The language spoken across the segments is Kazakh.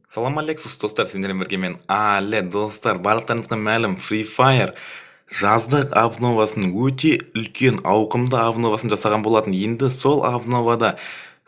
Салам алейкум, достар! Сендермен бірге мен, Але. Достар, барлықтарыңызға мәлім, Free Fire жаздық обновасын, өте үлкен, ауқымды обновасын жасаған болатын. Енді сол обновада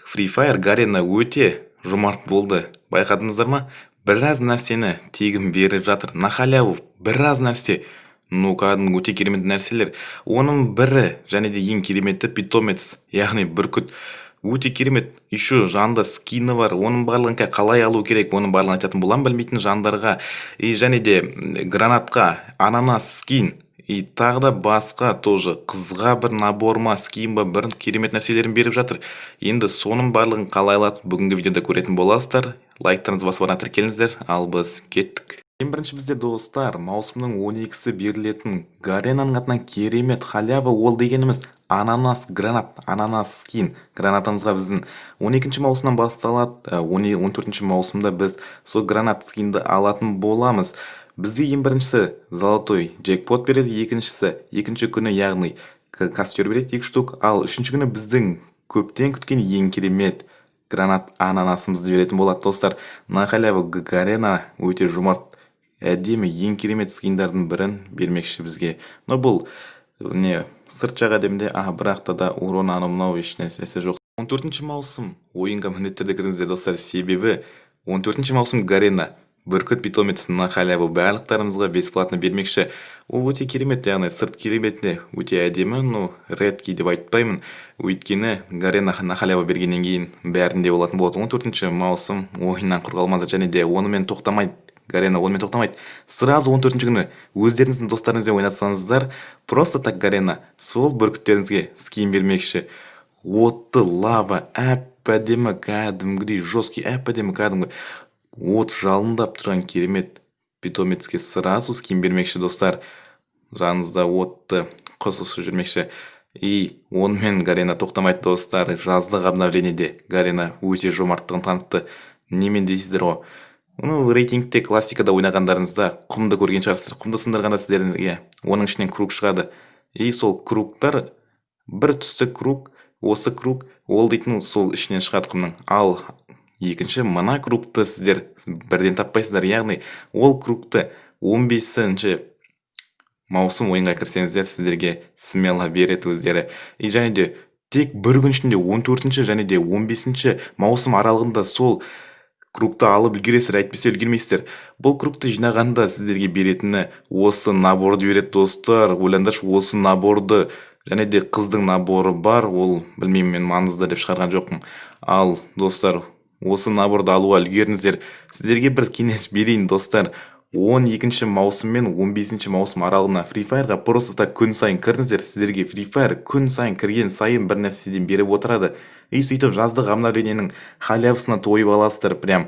Free Fire Гарена өте жомарт болды, байқадыңыздар ма? Біраз нәрсені тегін беріп жатыр, на халяву біраз нәрсе, ну кәдімгі өте керемет нәрселер. Оның бірі және де ең кереметі — питомец, яғни бүркіт. Өте керемет, еще жанында скині бар. Оның барлығын қалай алу керек, оның барлығын айтатын боламын білмейтін жандарға. И және де гранатқа ананас скин и тағы да басқа тоже қызға бір набор ма, скин ба, бір керемет нәрселерін беріп жатыр. Енді соның барлығын қалай алады, бүгінгі видеода көретін боласыздар. Лайктарыңызды басып, арнаға тіркеліңіздер. Ал біз кеттік. Ең бірінші бізде, достар, маусымның 12-сі берілетін Гаренаның атынан керемет халява. Ол дегеніміз ананас гранат, ананас скин гранатамызға. Біздің 12 маусымнан басталады, 14 маусымда біз сол гранат скинді алатын боламыз. Бізге ең біріншісі золотой джекпот береді, екіншісі екінші күні, яғни костер береді екі штук, ал үшінші күні біздің көптен күткен ең керемет гранат ананасымызды беретін болады. Достар, на халяву Гарена өте жомарт, әдемі, ең керемет скиндардың бірін бермекші бізге. Но бұл не, сырт жағы әдемі де, а бірақ та да урон, анау мынау еш нәрсесі жоқ. 14 маусым ойынға міндетті түрде кіріңіздер, достар, себебі 14 маусым Гарена бүркіт питомец на халяву барлықтарымызға бесплатно бермекші. Ол өте керемет, яғни сырт келбетіне өте әдемі. Ну, редкий деп айтпаймын, өйткені Гарена на халяву бергеннен кейін бәрінде болатын болады. 14 маусым ойыннан құр қалмаңыздар. Және де онымен тоқтамайды Гарена, онымен тоқтамайды. Сразу 14 күні өздеріңіздің достарыңызбен ойнасаңыздар, просто так Гарена сол бүркіттеріңізге скин бермекші. Отты лава, әп әдемі, кәдімгідей жесткий, әп әдемі, кәдімгі от жалындап тұрған керемет питомецке сразу скин бермекші. Достар, жаныңызда отты құс ұшып жүрмекші. И онымен Гарена тоқтамайды, достар. Жаздық обновлениеде Гарена өте жомарттығын танытты. Немен дейсіздер ғой? Ну, рейтингте, классикада ойнағандарыңызда құмды көрген шығарсыздар. Құмды сындырғанда сіздерге оның ішінен круг шығады. И сол кругтар, бір түсті круг, осы круг, ол дейтін сол ішінен шығады құмның. Ал екінші мына кругты сіздер бірден таппайсыздар, яғни ол кругты 15 маусым ойынға кірсеңіздер, сіздерге смело береді өздері. И және де тек бір күн ішінде, 14 және де 15 маусым аралығында сол кругты алып үлгересіздер, әйтпесе үлгермейсіздер. Бұл кругты жинағанда сіздерге беретіні осы наборды береді. Достар, ойлаңдаршы, осы наборды. Және де қыздың наборы бар, ол білмеймін, мен маңызды деп шығарған жоқпын. Ал, достар, осы наборды алуға үлгеріңіздер. Сіздерге бір кеңес берейін, достар: 12 маусым мен 15 маусым аралығына Free Fire'ға просто так күн сайын кіріңіздер. Сіздерге Free Fire күн сайын кірген сайын бір нәрседен беріп отырады. И сөйтіп жаздық обновлениенің халявасына тойып аласыздар прям.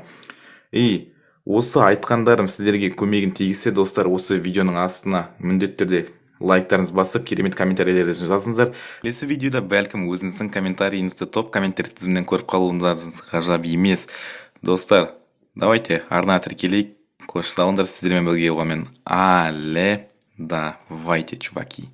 И осы айтқандарым сіздерге көмегін тигізсе, достар, осы видеоның астына міндетті түрде лайктарыңызды басып, керемет комментарийлеріңізді жазыңыздар. Келесі видеода бәлкім өзіңіздің комментарийіңізді топ комменттер тізімінен көріп қалуыңыз ғажап емес. Достар, давайте арнаға тіркелейік. Қош, сау болыңдар! Сіздермен бірге болған мен, Але. Давайте, чуваки.